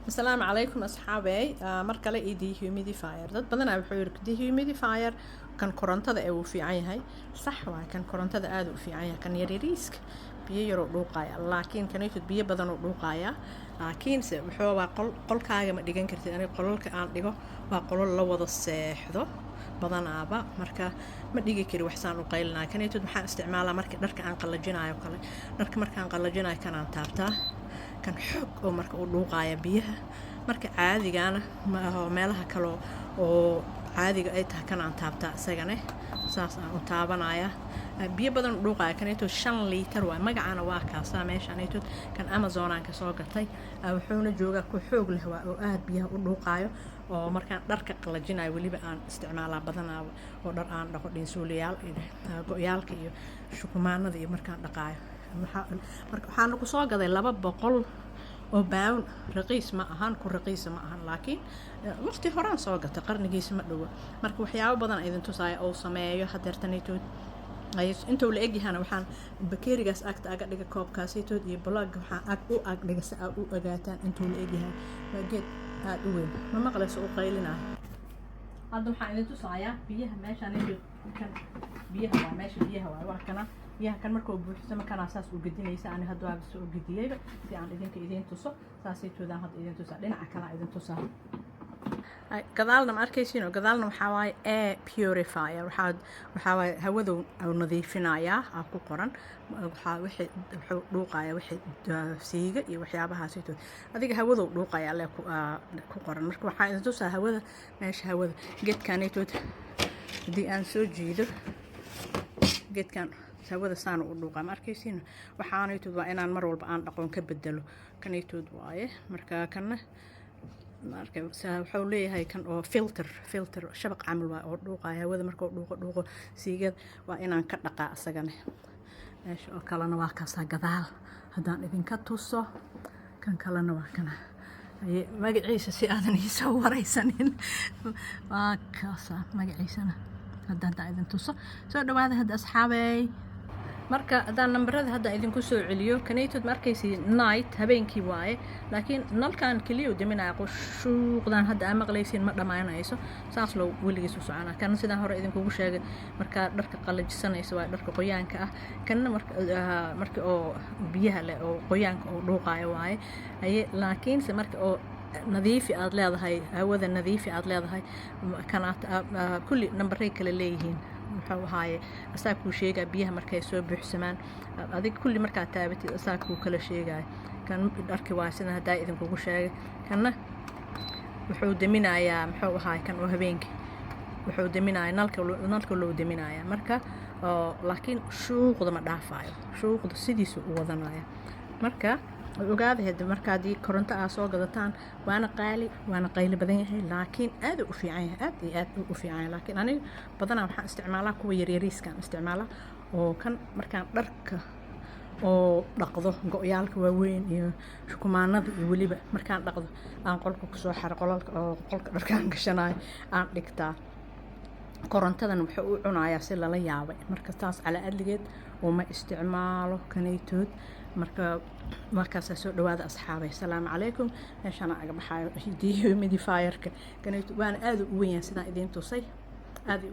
Asalaamu calaykum asxaabey. Mar kale iyo dehumidifier. Dad badanaa wuxuu yidhi dehumidifier kan korontada ee wuu fiican yahay. Sax waay, kan korontada aada u fiican yahay, kan yaryariiska biyo yaroo dhuuqaya, laakiin kanaytud biyo badanoo dhuuqaya. Laakiinse wuxuu waa qol, qolkaaga ma dhigan kartid. Aniga qolalka aan dhigo waa qolol la wada seexdo badanaaba, marka ma dhigi kari waxsaan u qaylinaya. Kanaytud maxaan isticmaalaa marka dharka aan qallajinayo kale. Dharka markaan qallajinayo kanaan taabtaa, kan xoog oo marka u dhuuqaya biyaha. Marka caadigana meelaha kale oo caadiga ay tahay kanaan taabtaa, isagane saas aan u taabanaya, biyo badan u dhuuqaya. Kanaytood 5 liitar waay, magacana waa kaasaa meeshanaytood. Kan Amazonaan kasoo gatay, wuxuuna joogaa ku xoog leh waa oo aada biyaha u dhuuqaayo, oo markaan dharka qalajinayo weliba aan isticmaalaa badanaaba, oo dhar aan dhaqo, dhinsuuliyaal iyo go-yaalka iyo shukumaanada iyo markaan dhaqaayo. Marka waxaana kusoo gaday 200 oo pound. Raqiis ma ahan, ku raqiisa ma ahan, laakiin waqti horaan soo gatay, qarnigiisa ma dhowo. Marka waxyaabo badan idin tusaaya oo sameeyo hadeertanaytood intuu la egyahana. Waxaan bakeerigaas agta aga dhiga, koobkaasitood iyo blog waxaan ag u ag dhiga si aad u ogaataan intuu la egyahay. Waa geed aada u weyn. Ma maqlayso u qaylinayo? Hadda waxaan idin tusayaa biyaha meeshaan kan biyaha waa meesha biyaha waay, waa kana biyaha. Kan markuu buuxsamo kanaa saas u gedinaysa. Ani hadda waaba soo gediyeyba si aan idinka idiin tuso. Saasaytoodaan hadda idin tusaa, dhinaca kalaa idin tusaa. Gadaalna ma arkaysiin? Gadaalna waxaa waaye air purifier. Waxaa waaye hawadu nadiifinayaa aa ku qoran. Waxaa wixii wuxuu dhuuqaya, wixii siiga iyo waxyaabahaasitood, adiga hawadu dhuuqaya le ku qoran. Marka waxaa idin tusaa hawada, meesha hawada. Geedkanaytood haddii aan soo jiido, geedkan hawada saana u dhuuqaa, ma arkaysiin? Waxaanaytood waa inaan mar walba aan dhaqoon ka bedelo kanaytood waaye. Marka kanna marka wuxuu leeyahay kan oo filter shabaq camal waa oo dhuuqaya hawada. Markuu dhuuqo dhuuqo siigada, waa inaan ka dhaqaa asagana. Meesha oo kalena waa kaasaa. Gadaal haddaan idinka tuso, kan kalena waa kana. Magaciisa si aadan iisoo waraysanin, waa kaasa magaciisana haddaan idin tuso. Soo dhawaada hadda asxaabey. Marka haddaan nambarada hadda idinku soo celiyo, kanaytood ma arkaysi? Night, habeenkii waaye, laakiin nalkan keliya u daminaya. Qushuuqdan hadda aa maqlaysiin ma dhammaanayso, saas loo weligiis u soconaa. Kana sidaan hore idinkugu sheegay, markaa dharka qalajisanaysa waa dharka qoyaanka ah. Kanna marka oo biyaha leh oo qoyaanka oo dhuuqaayo waaye haye. Laakiinse marka oo nadiifi aad leedahay, hawada nadiifi aad leedahay, kanaat kulli nambaray kale leeyihiin. Muxuu ahaaye, asaa kuu sheegaya biyaha markay soo buuxsamaan. Adig kulli markaad taabatid asaa kuu kala sheegaya. Kan dharki waa sida haddaa idinkugu sheegay. Kanna wuxuu daminayaa, muxuu ahaay, kan oo habeenkii wuxuu daminayaa nalka, nalka loo daminayaa. Marka laakiin shuuqda ma dhaafayo, shuuqda sidiisa u wadanaya. Marka ogaada hade, marka haddii koronto aa soo gadataan, waana qaali, waana qayli badan yahay, laakiin aad u fiican yahay, aad iyo aad u fiican yahay. Laakiin aniga badanaa waxaan isticmaalaa kuwa yaryariiskaan isticmaalaa, oo kan markaan dharka oo dhaqdo, go-yaalka waaweyn iyo shukumaanada iyo weliba markaan dhaqdo, aan qolka kusoo xaro, qolalka oo qolka dharkaan gashanayo aan dhigtaa. Korontadan wuxuu u cunayaa si lala yaabay. Marka taas calaa adligeed uma isticmaalo kanaytood. Marka markaasaa soo dhawaada asxaabay. Asalaamu calaykum. Meeshaana aga baxaayo dehumidifierka kanaytood, waana aada u weyn yahay sidaan idiin tusay aada.